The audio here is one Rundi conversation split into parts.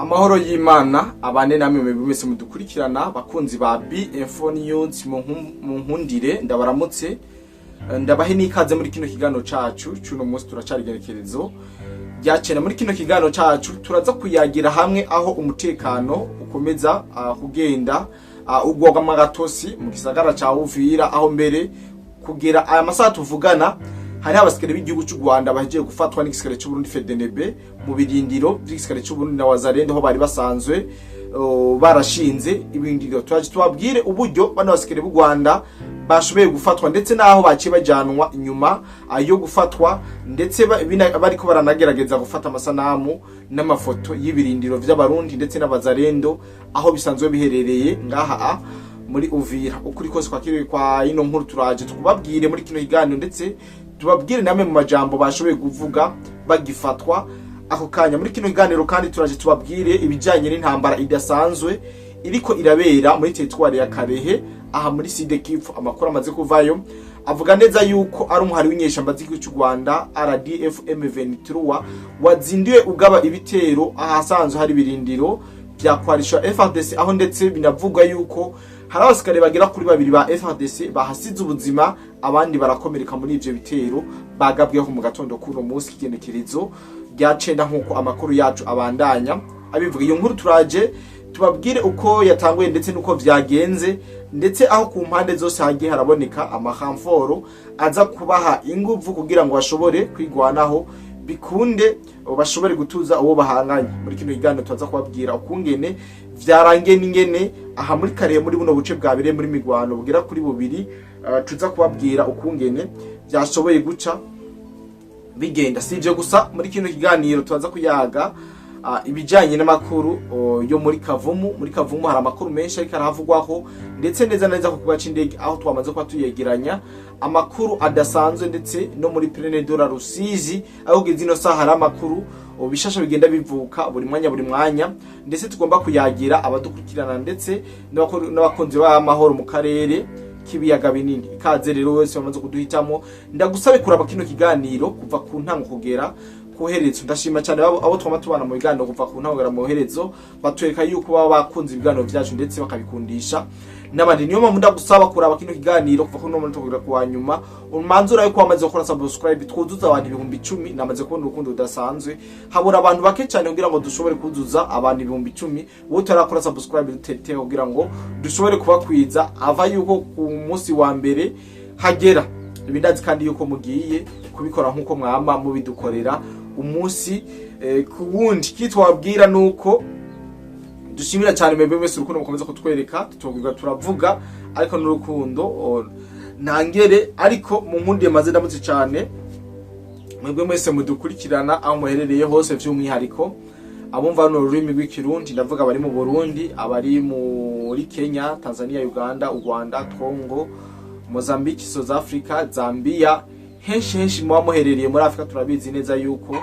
Amahoro y'Imana abane namwe mwebwe mwese mudukurikirana, bakunzi ba B Info News. Mu nkundire ndabaramutse, ndabahe n'ikaze muri kino kiganiro cacu cuno munsi. Turacari igenekerezo rya 9. Muri kino kiganiro cacu turaza kuyagira hamwe aho umutekano ukomeza kugenda ugwaga amagatosi mu gisagara ca Uvira, aho mbere kugera aya masaha tuvugana hari abasikare b'igihugu cy'u Rwanda bahejeje gufatwa n'igisirikare cy'u Burundi FDNB mu birindiro by'igisirikare cy'u Burundi na Wazalendo, aho bari basanzwe barashinze ibindiro. Turaje tubabwire uburyo bano basikare b'u Rwanda bashoboye gufatwa, ndetse n'aho baciye bajanwa inyuma yo gufatwa, ndetse bariko baranagerageza gufata amasanamu n'amafoto y'ibirindiro vy'Abarundi ndetse n'Abazalendo aho bisanzwe biherereye ngaha muri Uvira. Ukuri kose kwakiriwe kwa ino nkuru turaje tukubabwire muri kino kiganiro, ndetse tubabwire namwe mu majambo bashoboye kuvuga bagifatwa ako kanya. Muri kino kiganiro kandi turaje tubabwire ibijanye n'intambara idasanzwe iriko irabera muri teritwari ya Karehe aha muri Sud Kivu. Amakuru amaze kuvayo avuga neza yuko ari umuhari w'inyeshamba z'igihugu cy'u Rwanda RDF M23 wazinduye ugaba ibitero ahasanzwe hari ibirindiro vya coalition FARDC, aho ndetse binavugwa yuko hari abasikare bagera kuri babiri ba FARDC bahasize ubuzima, abandi barakomereka muri ivyo bitero bagabweho mu gatondo kuno munsi k'igenekerezo rya 9, nk'uko amakuru yacu abandanya abivuga. Iyo nkuru turaje tubabwire uko yatanguye ndetse n'uko vyagenze, ndetse aho ku mpande zose hagiye haraboneka amahamforo aza kubaha inguvu kugira ngo bashobore kwigwanaho, bikunde bashobore gutuza uwo bahanganye. Muri kino kiganiro turaza kubabwira ukungene vyarangiye n'ingene aha muri Karehe, muri buno buce bwabereye muri migwano bugera kuri bubiri, tuza kubabwira ukungene vyashoboye guca bigenda. Si ivyo gusa, muri kino kiganiro turaza kuyaga ibijanye n'amakuru yo muri Kavumu. Muri Kavumu hari amakuru menshi ariko arahavugwaho, ndetse neza neza ku kibuga c'indege aho twamaze kuba tuyegeranya amakuru adasanzwe, ndetse no muri Plaine de la Rusizi aho kugeza ino saha hari amakuru bishasha bigenda bivuka buri mwanya buri mwanya, ndetse tugomba kuyagira abadukurikirana ndetse n'abakunzi b'amahoro mu karere k'ibiyaga binini. Ikaze rero wese wamaze kuduhitamo, ndagusabe kuraba kino kiganiro kuva ku ntango kugera ku herezo. Ndashima cyane abo twama tubana mu biganiro kuva ku ntango kugera mu herezo, batwereka yuko baba bakunze ibiganiro vyacu ndetse bakabikundisha n'abandi. Niyo mpamvu ndagusaba kuraba kino kiganiro kuva kuri uno munota kugera ku wa nyuma. Umanzura yuko wamaze gukora subscribe, twuzuza abantu 10,000. Namaze kubona urukundo rudasanzwe, habura abantu bake cyane kugira ngo dushobore kuzuza abantu 10,000. Wowe utarakora subscribe, dutere kugira ngo dushobore kubakwiza ava yuko ku munsi wa mbere hagera. Ibi ndazi kandi yuko mugiye kubikora nk'uko mwama mubidukorera umunsi ku wundi. Kitwabwira nuko dushimira cyane mwebwe mwese urukundo mukomeza kutwereka. Tutubwirwa turavuga, ariko n'urukundo ntangere. Ariko mu nkundiye maze ndamutse cyane mwebwe mwese mudukurikirana aho muherereye hose, by'umwihariko abumva runo rurimi rw'Ikirundi. Ndavuga abari mu Burundi, abari muri Kenya, Tanzania, Uganda, u Rwanda, Congo, Mozambique, South Africa, Zambia, henshi henshi muba muherereye muri Afrika. Turabizi neza yuko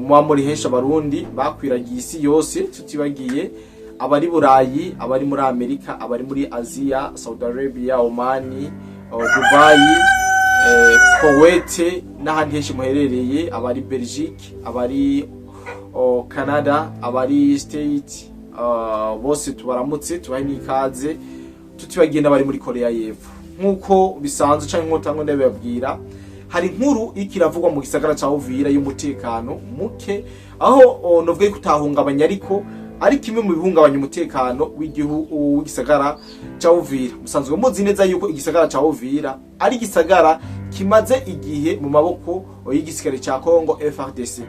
muba muri henshi, Abarundi bakwiragiye isi yose, tutibagiye abari Burayi, abari muri Amerika, abari muri Aziya, Saudi Arabia, Omani, Dubai, Kuwait n'ahandi henshi muherereye, abari Belgique, abari Canada, abari State, bose tubaramutse, tubahe n'ikaze, tutibagiye n'abari muri Korea y'Epfo. Nk'uko bisanzwe canke nk'uko tango ndabibabwira, hari inkuru iriko iravugwa mu gisagara ca Uvira y'umutekano muke, aho novuga yuko utahungabanya, ariko ari kimwe mu bihungabanya umutekano w'igihugu, w'igisagara ca Uvira. Musanzwe muzi neza yuko igisagara ca Uvira ari igisagara kimaze igihe mu maboko y'igisirikare ca Congo FARDC.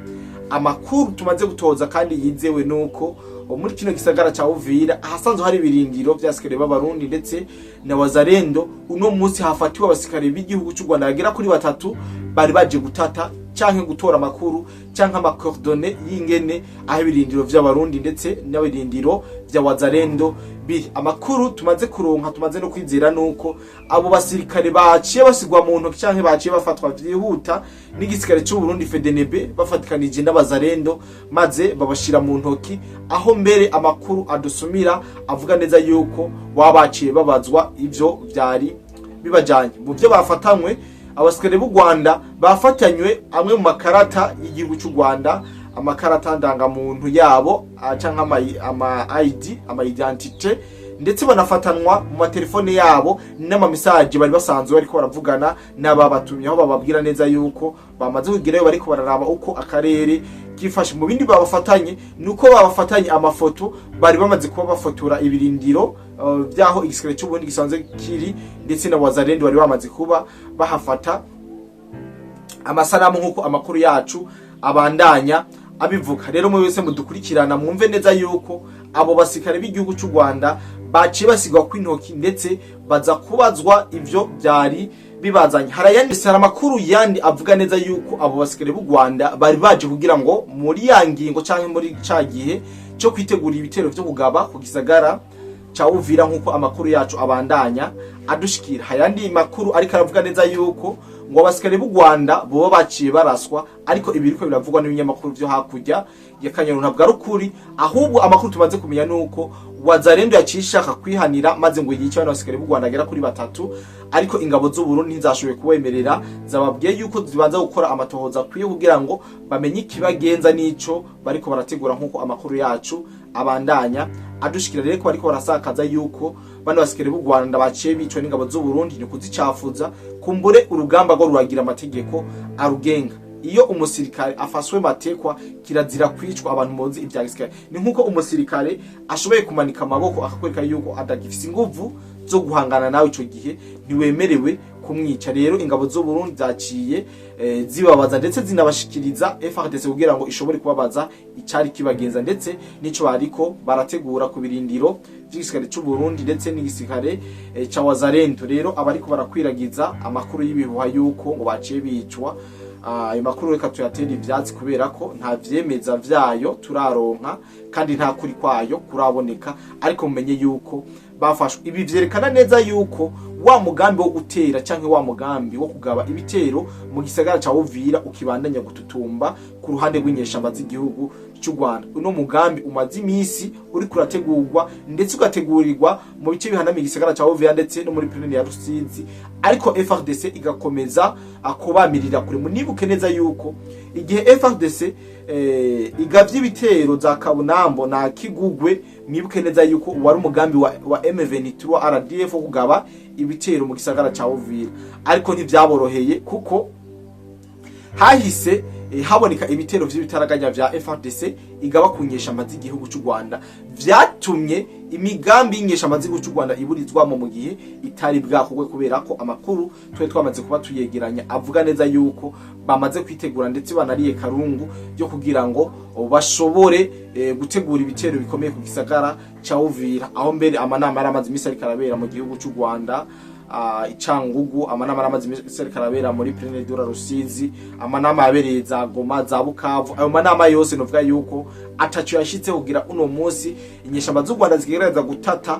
Amakuru tumaze gutoza kandi yizewe nuko muri kino gisagara ca Uvira, ahasanzwe hari ibirindiro vy'abasikare b'Abarundi ndetse na Wazalendo, uno munsi hafatiwe abasikare b'igihugu cy'u Rwanda bagera kuri batatu bari baje gutata canke gutora amakuru canke ama coordonnées y'ingene aho ibirindiro vy'Abarundi ndetse n'ibirindiro vya Wazalendo biri. Amakuru tumaze kuronka, tumaze no kwizera, nuko abo basirikare baciye basigwa mu ntoki canke baciye bafatwa vyihuta n'igisirikare cy'u Burundi FDNB bafatikanije n'Abazalendo, maze babashira mu ntoki, aho mbere amakuru adusumira avuga neza yuko baba baciye babazwa ivyo vyari bibajanye. Mu byo bafatanywe, abasikare b'u Rwanda bafatanywe amwe mu makarata y'igihugu cy'u Rwanda. Amakarata ndangamuntu yabo canke ama ID, ama identité, ndetse banafatanwa mu matelefone yabo n'ama message bari basanzwe bariko baravugana n'ababatumye, aho bababwira neza yuko bamaze kugerayo, bariko bararaba uko akarere kifashe. Mu bindi babafatanye nuko babafatanye amafoto bari bamaze kuba bafotora ibirindiro vyaho igisirikare c'Uburundi gisanzwe kiri, ndetse na Wazalendo bari bamaze kuba bahafata amasanamu, nk'uko amakuru yacu abandanya abivuga. Rero mwe wese mudukurikirana, mwumve neza yuko abo basirikare b'igihugu cy'u Rwanda baciye basigwa kw'intoki, ndetse baza kubazwa ivyo byari bibazanye. Hari amakuru yandi avuga neza yuko abo basirikare b'u Rwanda bari baje kugira ngo muri ya ngingo canke muri ca gihe cyo kwitegura ibitero vyo kugaba ku gisagara ca Uvira, nk'uko amakuru yacu abandanya adushikira. Hayandi makuru ariko aravuga neza yuko ngo abasikare b'u Rwanda boba baciye baraswa, ariko ibi biriko biravugwa n'ibinyamakuru vyo hakurya ya Kanyaru ntabwo ari ukuri. Ahubwo amakuru tumaze kumenya nuko Wazalendo yaciye ishaka kwihanira, maze ngo yice bano basikare b'u Rwanda agera kuri batatu, ariko ingabo z'u Burundi ntizashoboye kubemerera. Zababwiye yuko zibanza gukora amatohoza akwiye kugira ngo bamenye ikibagenza n'ico bariko barategura, nk'uko amakuru yacu abandanya adushikira. Rero ko bariko barasakaza yuko bano basikare b'u Rwanda baciye bicwa n'ingabo z'u Burundi ni kuzicafuza. Kumbure urugamba rwo ruragira amategeko arugenga. Iyo umusirikare afaswe matekwa, kirazira kwicwa. Abantu muzi ibya gisirikare, ni nkuko umusirikare ashoboye kumanika amaboko akakwereka yuko atagifise inguvu zo guhangana nawe, ico gihe ntiwemerewe kumwica. Rero ingabo z'u Burundi zaciye zibabaza, ndetse zinabashikiriza FARDC kugira ngo ishobore kubabaza icari kibagenza ndetse n'ico bariko barategura ku birindiro vy'igisirikare c'u Burundi ndetse n'igisirikare ca Wazalendo. Rero abariko barakwiragiza amakuru y'ibihuha yuko ngo baciye bicwa, ayo makuru reka tuyatere ivyatsi, kubera ko nta vyemeza vyayo turaronka kandi nta kuri kwayo kuraboneka. Ariko mumenye yuko bafashwe. Ibi vyerekana neza yuko wa mugambi wo gutera canke wa mugambi wo kugaba ibitero mu gisagara ca Uvira ukibandanya gututumba ku ruhande rw'inyeshamba z'igihugu cy'u Rwanda. Uno mugambi umaze imisi uri kurategurwa, ndetse ugategurirwa mu bice bihanamiye igisagara ca Uvira ndetse no muri plaine ya Rusizi, ariko FARDC igakomeza akubamirira kure. Munibuke neza yuko igihe FARDC igavye ibitero za Kabunambo na Kigugwe, mwibuke neza yuko wari umugambi wa M23 RDF wo kugaba ibitero mu gisagara ca Uvira, ariko ntivyaboroheye kuko hahise haboneka ibitero vy'ibitaraganya vya FARDC igaba ku nyeshamba z'igihugu cy'u Rwanda, vyatumye imigambi y'inyeshamba z'igihugu cy'u Rwanda iburizwamo mu gihe itari bwakorwe, kubera ko amakuru twari twamaze kuba tuyegeranya avuga neza yuko bamaze kwitegura, ndetse banariye karungu yo kugira ngo bashobore gutegura ibitero bikomeye ku gisagara ca Uvira, aho mbere amanama yaramaze imisi ariko arabera mu gihugu cy'u Rwanda icangugu, amanama yaramaze imisi ariko arabera muri Plaine de la Rusizi, amanama yabereye za Goma, za Bukavu. Ayo manama yose novuga yuko ataco yashitse kugira uno munsi inyeshamba z'u Rwanda zigerageza gutata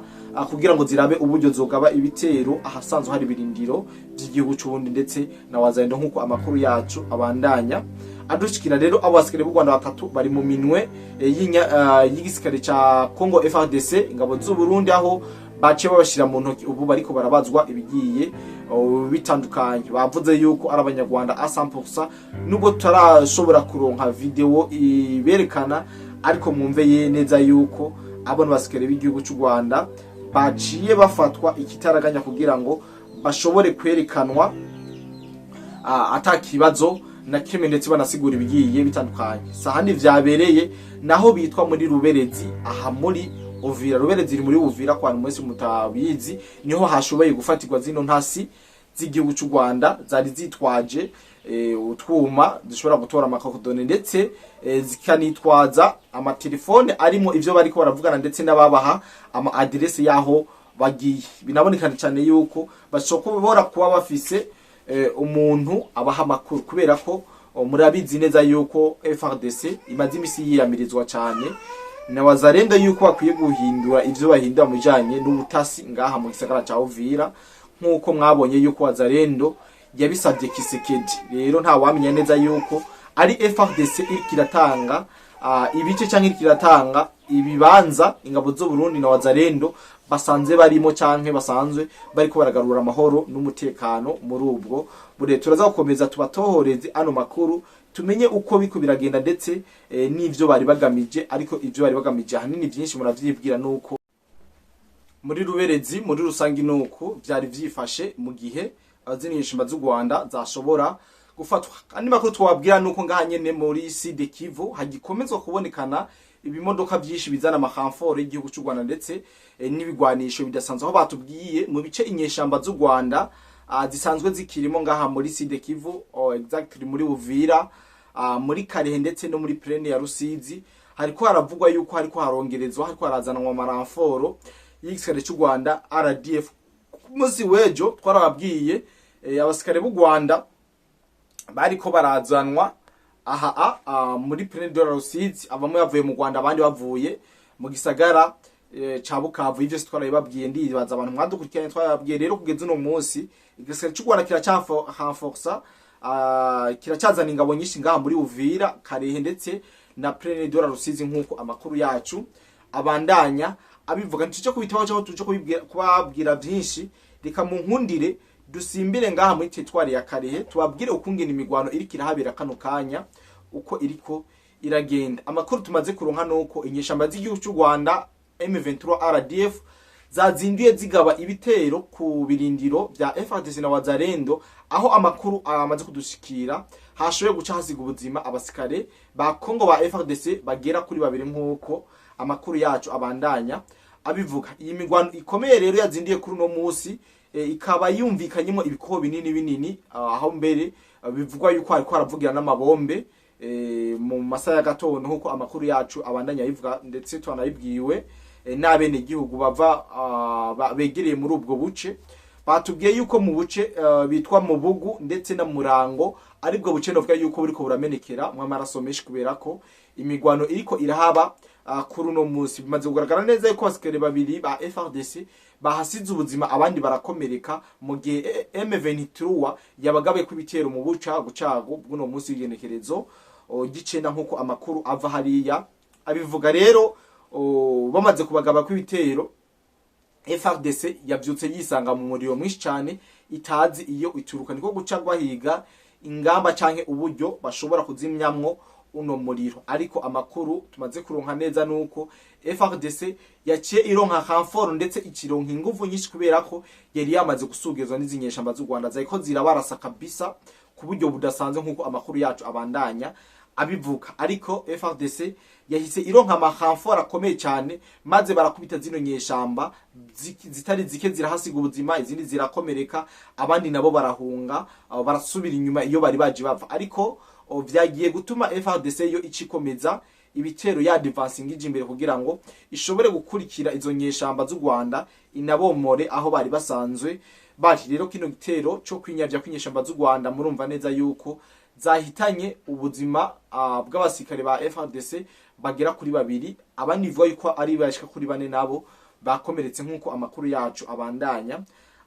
kugira ngo zirabe uburyo zogaba ibitero ahasanzwe hari ibirindiro by'igihugu c'Uburundi ndetse na Wazalendo, nk'uko amakuru yacu abandanya adushikira. Rero abo basikare b'u Rwanda batatu bari mu minwe y'igisirikare ca Congo FARDC, ingabo z'u Burundi, aho baciye babashira mu ntoki. Ubu bariko barabazwa ibigiye bitandukanye. Bavuze yuko ari abanyarwanda a 100%, nubwo tutarashobora kuronka video iberekana, ariko mwumve ye neza yuko abo basikare b'igihugu cy'u Rwanda baciye bafatwa ikitaraganya kugira ngo bashobore kwerekanwa ata kibazo na kimwe, ndetse banasigura ibigiye bitandukanye. Sahandi vyabereye naho bitwa muri Ruberezi, aha muri Uvira. Ruberezi iri muri Uvira, kwa mwese mutabizi, niho hashoboye gufatirwa zino ntasi z'igihugu cy'u Rwanda zari zitwaje utwuma dushobora gutora ama coordonnées, ndetse zikanitwaza amatelefone arimo ivyo bariko baravugana, ndetse n'ababaha ama adresse yaho bagiye. Binabonekana cyane yuko bashobora kuba bafise umuntu abaha amakuru, kubera ko murabizi neza yuko FARDC imaze imisi yiyamirizwa cyane na Wazalendo yuko bakwiye guhindura ivyo bahindura mu bijanye n'ubutasi ngaha mu gisagara ca Uvira, nk'uko mwabonye yuko Wazalendo yabisabye Tshisekedi. Rero nta wamenya neza yuko ari FARDC iriko iratanga ibice canke iriko iratanga ibibanza ingabo z'u Burundi na Wazalendo basanze barimo, canke basanzwe bariko baragarura amahoro n'umutekano muri ubwo bure. Turaza gukomeza tubatohoreze ano makuru. Tumenye uko biko biragenda ndetse n'ivyo bari bagamije. Ariko ivyo bari bagamije ahanini byinshi muravyibwira, nuko muri Ruberezi muri rusange nuko vyari vyifashe mu gihe zino nyeshamba z'u Rwanda zashobora gufatwa. Andi makuru twabwira nuko ngaha nyene muri Sud Kivu hagikomezwa kubonekana ibimodoka byinshi bizana ama renforts y'igihugu cy'u Rwanda ndetse n'ibigwanisho bidasanzwe, aho batubwiye mu bice inyeshamba z'u Rwanda zisanzwe zikirimo ngaha muri Sud Kivu, oh, exactly muri Uvira, muri Karehe ndetse no muri Plaine ya Rusizi, hariko haravugwa yuko hariko harongerezwa, hariko harazanwa ama renforts y'igisirikare cy'u Rwanda RDF. Ku munsi w'ejo twarababwiye abasikare b'u Rwanda bariko barazanwa aha muri Plaine de la Rusizi, abamwe bavuye mu Rwanda, abandi bavuye mu gisagara ca Bukavu. Ivyo twarabibabwiye, ndibaza abantu mwadukurikiranye twarababwiye. Rero kugeza uno munsi igisirikare cy'u Rwanda kiraca renforça, kiracazana ingabo nyinshi ngaha muri Uvira, Karehe ndetse na Plaine de la Rusizi, nk'uko amakuru yacu abandanya abivuga. Ntituje kubitaho cyangwa tuje kubabwira byinshi. Reka mu nkundire dusimbire ngaha muri territoire ya Karehe, tubabwire ukungena imigwano iriko irahabera kano kanya, uko iriko iragenda. Amakuru tumaze kuronka nuko inyeshamba z'igihugu cy'u Rwanda M23 RDF zazinduye zigaba ibitero ku birindiro bya FARDC na Wazalendo, aho amakuru amaze kudushikira hashoboye guca hasiga ubuzima abasikare ba Kongo ba FARDC bagera kuri babiri, nk'uko amakuru yacu abandanya abivuga. Iyi migwano ikomeye rero yazindiye kuri uno munsi ikaba yumvikanyemo ibikoho binini binini, aho mbere bivugwa yuko hariko haravugira n'amabombe mu masaha ya gatondo, nk'uko amakuru yacu abandanya abivuga, ndetse twanabibwiwe n'abenegihugu bava begereye muri ubwo buce. Batubwiye yuko mu buce bitwa Mubugu ndetse na Murango, aribwo buce novuga yuko buriko buramenekera mu amaraso menshi, kubera ko imigwano iriko irahaba kuri uno munsi. Bimaze kugaragara neza yuko abasikare babiri ba FARDC bahasize ubuzima, abandi barakomereka, mu gihe M23 yabagabe ku ibitero mu buca gucago bw'uno munsi w'igenekerezo ry'icenda, nk'uko amakuru ava hariya abivuga. Rero bamaze kubagaba kw'ibitero, FARDC yavyutse yisanga mu muriro mwinshi cyane itazi iyo ituruka, niko guca bahiga ingamba canke uburyo bashobora kuzimyamwo uno muriro. Ariko amakuru tumaze kuronka neza nuko FARDC yaciye ironka renfort ndetse ikironka inguvu nyinshi, kubera ko yari yamaze gusugezwa n'izi nyeshamba z'u Rwanda zariko zirabarasa kabisa ku buryo budasanzwe, nk'uko amakuru yacu abandanya abivuga. Ariko FARDC yahise ironka ama renforts akomeye cyane, maze barakubita zino nyeshamba zitari zike, zirahasiga ubuzima, izindi zirakomereka, abandi nabo barahunga, barasubira inyuma iyo bari baje bava. Ariko vyagiye gutuma FARDC yo icikomeza ibitero ya advancing ije imbere kugira ngo ishobore gukurikira izo nyeshamba z'u Rwanda, inabomore aho bari basanzwe bari. Rero kino gitero cyo kwinyavya kw'inyeshamba z'u Rwanda, murumva neza yuko zahitanye ubuzima bw'abasirikare ba FARDC bagera kuri babiri, abandi bivuga yuko ari bashika kuri bane nabo bakomeretse, nk'uko amakuru yacu abandanya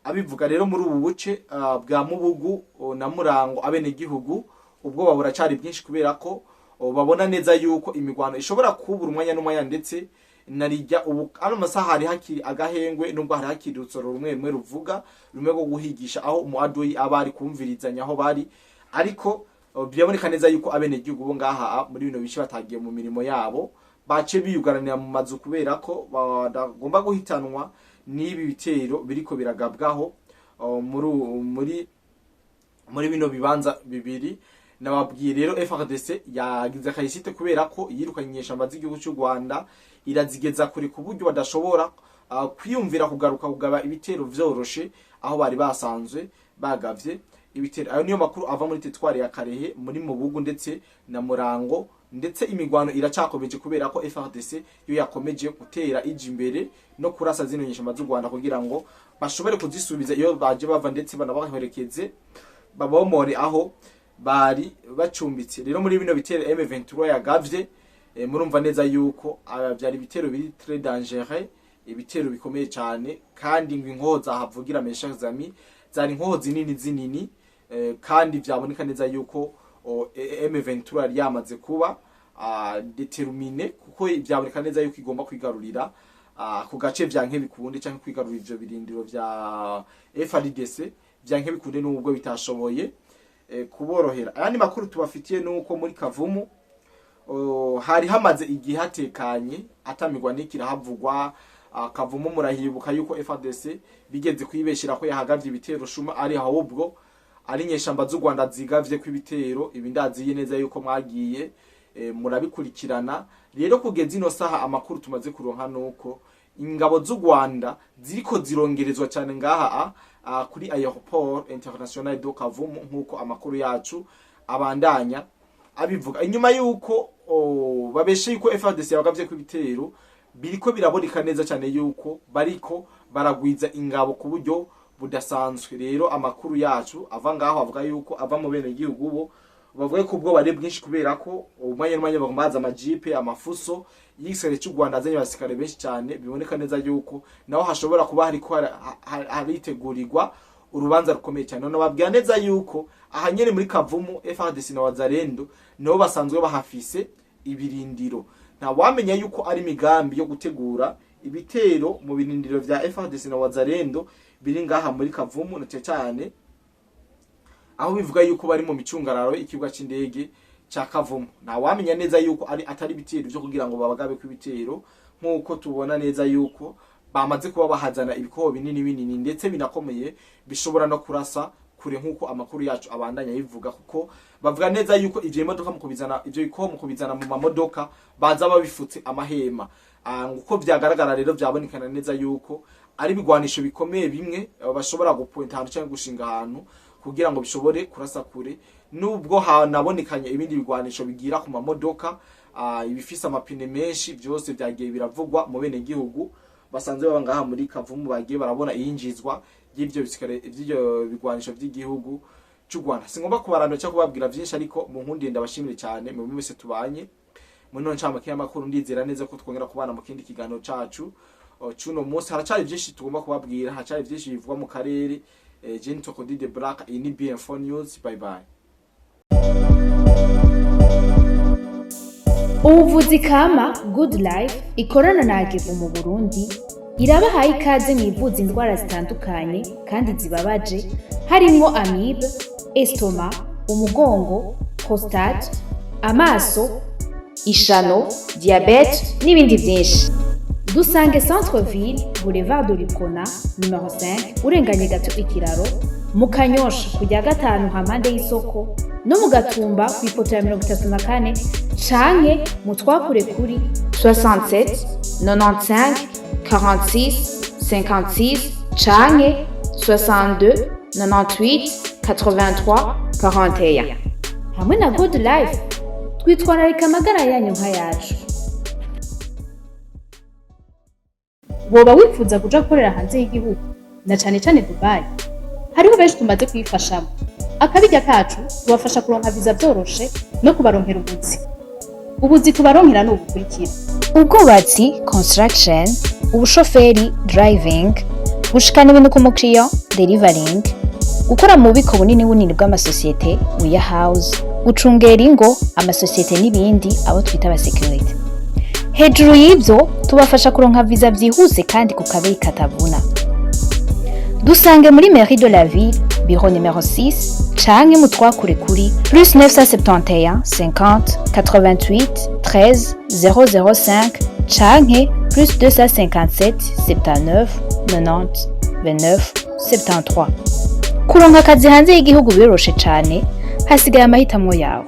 abivuga. Rero muri ubu buce bwa Mubugu na Murango, abenegihugu ubwoba buracari bwinshi, kubera ko babona neza yuko imigwano ishobora kubura umwanya n'umwanya. Ndetse narijya ubu ano masaha hari hakiri agahengwe, nubwo hari hakiri urutsoro rumwe rumwe ruvuga rumwe rwo guhigisha, aho umu adoyi aba ari kumvirizanya aho bari. Ariko biraboneka neza yuko abenegihugu bo ngaha muri bino bice batagiye mu mirimo yabo, bace biyugaranira mu mazu, kubera ko badagomba guhitanwa n'ibi bitero biriko biragabwaho muri bino bibanza bibiri nababwiye. Rero FARDC yagize akayisite, kubera ko yirukanye inyeshamba z'igihugu cy'u Rwanda, irazigeza kure ku buryo badashobora kwiyumvira kugaruka kugaba ibitero vyoroshe aho bari basanzwe bagavye ibitero. Ayo niyo makuru ava muri territoire ya Karehe, muri Mubugu ndetse na Murango. Ndetse imigwano iracakomeje, kubera ko FARDC yo yakomeje gutera ija imbere no kurasa zino nyeshamba z'u Rwanda kugira ngo bashobore kuzisubiza iyo baje bava, ndetse banabaherekeze babomore aho bari bacumbitse. Rero muri bino bitero M23 yagavye, murumva neza yuko byari ibitero biri très dangereux, ibitero bikomeye cyane, kandi ngo inkoho zahavugira, mes chers amis, zari inkoho zinini zinini, kandi vyaboneka neza yuko M23 yari yamaze kuba déterminé, kuko vyaboneka neza yuko igomba kwigarurira ku gace vyanke bikunde, canke kwigarurira ivyo birindiro vya FARDC vyanke bikunde, nubwo bitashoboye. kuborohera. Ayandi makuru tubafitiye nuko muri Kavumu hari hamaze igihe hatekanye, atamirwa n'ikirahavugwa. Kavumu murahibuka yuko FARDC bigeze kwibeshera ko yahagavye ibitero shuma, ari ahubwo ari inyeshamba z'u Rwanda zigavye ko ibitero. Ibi ndaziye neza yuko mwagiye murabikurikirana. Rero kugeza ino saha, amakuru tumaze kuronka nuko ingabo z'u Rwanda ziriko zirongerezwa cyane ngaha kuri Aéroport International de Kavumu, nkuko amakuru yacu abandanya abivuga. Inyuma yuko babeshe yuko FARDC yabagavye ko ibitero, biriko biraboneka neza cyane yuko bariko baragwiza ingabo ku buryo budasanzwe. Rero amakuru yacu ava ngaho avuga yuko ava mu bene gihugu bo bavuga ko ubwo bari bwinshi, kubera ko umwanya n'umwanya bagomba amajipe, amafuso y'igisirikare cy'u Rwanda azanye abasirikare benshi cyane. Biboneka neza yuko naho hashobora kuba hariko haritegurirwa urubanza rukomeye cyane. None babwira neza yuko aha nyene muri Kavumu FARDC na Wazalendo nabo basanzwe bahafise ibirindiro. Nta wamenya yuko ari imigambi yo gutegura ibitero mu birindiro vya FARDC na Wazalendo biri ngaha muri Kavumu, na cyane aho bivuga yuko bari mu micungararo y'ikibuga c'indege ca Kavumu. Nta wamenya neza yuko ari atari ibitero vyo kugira ngo babagabe ku ibitero, nkuko tubona neza yuko bamaze kuba bahazana ibikoho binini binini ndetse binakomeye, bishobora no kurasa kure, nkuko amakuru yacu abandanya yivuga, kuko bavuga neza yuko ivyo imodoka mu kubizana, ivyo bikoho mu kubizana mu mamodoka, baza babifutse amahema. Nguko vyagaragara. Rero vyabonekana neza yuko ari ibigwanisho bikomeye, bimwe bashobora gupointa ahantu cyangwa gushinga ahantu kugira ngo bishobore kurasa kure, nubwo hanabonekanye ibindi bigwanisho bigira ku mamodoka, ibifise amapine menshi. Byose byagiye biravugwa mu bene gihugu basanzwe baba ngaha muri Kavumu, bagiye barabona iyinjizwa ry'ivyo bisikare, vy'ivyo bigwanisho vy'igihugu cy'u Rwanda. Singomba kubarambira cyangwa kubabwira vyinshi, ariko mu nkundiye ndabashimire cyane mu mwese tubanye muri none ncamake y'amakuru. Ndizera neza ko twongera kubana mu kindi kiganiro cacu c'uno munsi. Haracari vyinshi tugomba kubabwira, haracari vyinshi bivugwa mu karere. Jean Tokodi de Black, iyi ni BM4 News. Bye bye. Ubuvuzi kama Good Life ikorana na Agevu mu Burundi irabahaye ikaze mu ivuza indwara zitandukanye kandi zibabaje, harimwo amibe, estomac, umugongo, prostate, amaso, ishano, diabète n'ibindi byinshi. Dusange Centre Ville, Boulevard de l'Uprona numéro 5, urenganye gato ikiraro mu Kanyosha, kujya gatanu hampande y'isoko, no mu Gatumba ku ipoto ya 34, canke mu twakure kuri 67 95 46 56 canke 62 98 83 41. Hamwe na Good Life twitwararika amagara yanyu nk'ayacu. Woba wifuza kuja gukorera hanze y'igihugu, na cane cane Dubai? Hariho benshi tumaze kuyifashamo. Akabirya kacu tubafasha kuronka viza vyoroshe no kubaronkera ubuzi. Ubuzi tubaronkera ni ubukurikira: Ubwubatsi, construction, ubushoferi, driving, gushikana ibintu ku mukiriya, delivering, gukora mu bubiko bunini bunini bw'amasosiyete, warehouse, gucungera ingo, amasosiyete n'ibindi, abo twita abasécurité. Hejuru y'ibyo, tubafasha kuronka viza byihuse kandi ku kabeyi katavuna. Dusange muri mairie de la ville, bureau numéro 6, canke mutwakure kuri plus 971 50 88 13 005 canke plus 257 79 90 29 73. Kuronka akazi hanze y'igihugu biroroshe cane, hasigaye amahitamo yawe.